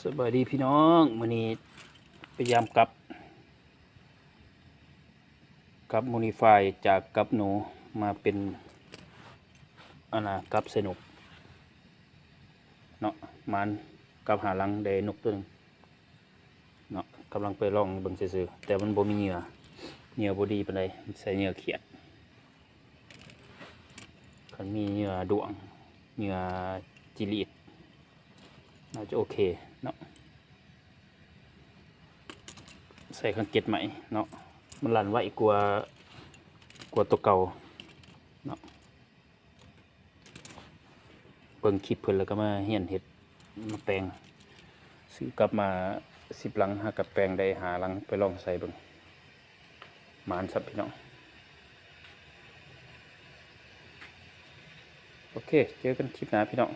ສະບາຍດີພີ່ນ້ອງ ມື້ນີ້ພະຍາຍາມກັບ ກັບໂມດີຟາຍຈາກກັບໜູມາເປັນ ອັນນ່າ ກັບໃສ່ນົກເນາະ ໝານກັບຫາຫຼັງໄດ້ນົກໂຕໜຶ່ງເນາະ ກຳລັງໄປລອງເບິ່ງຊື່ໆ ແຕ່ມັນບໍ່ມີເຫຍື່ອ ເຫຍື່ອບໍ່ດີປານໃດ ໃສ່ເຫຍື່ອຂຽດ ຄັນມີເຫຍື່ອດ້ວງ ເຫຍື່ອຈີຣີດ ໜ້າຈະໂອເຄເນາະ ໃສ່ຄັງເກັດໃໝ່ເນາະ ມັນລັ່ນໄວກວ່າ ກວ່າໂຕເກົ່າເນາະ ເບິ່ງຄລິບເພິ່ນແລ້ວກໍມາຮຽນເຮັດ ມາແປງ ຊື້ກັບມາສິບຫຼັງ ຫາກັບແປງໄດ້ຫ້າຫຼັງ ໄປລອງໃສ່ເບິ່ງ ໝານຊ້ຳພີ່ນ້ອງ ໂອເຄ ເຈີກັນຄລິບໜ້າພີ່ນ້ອງ.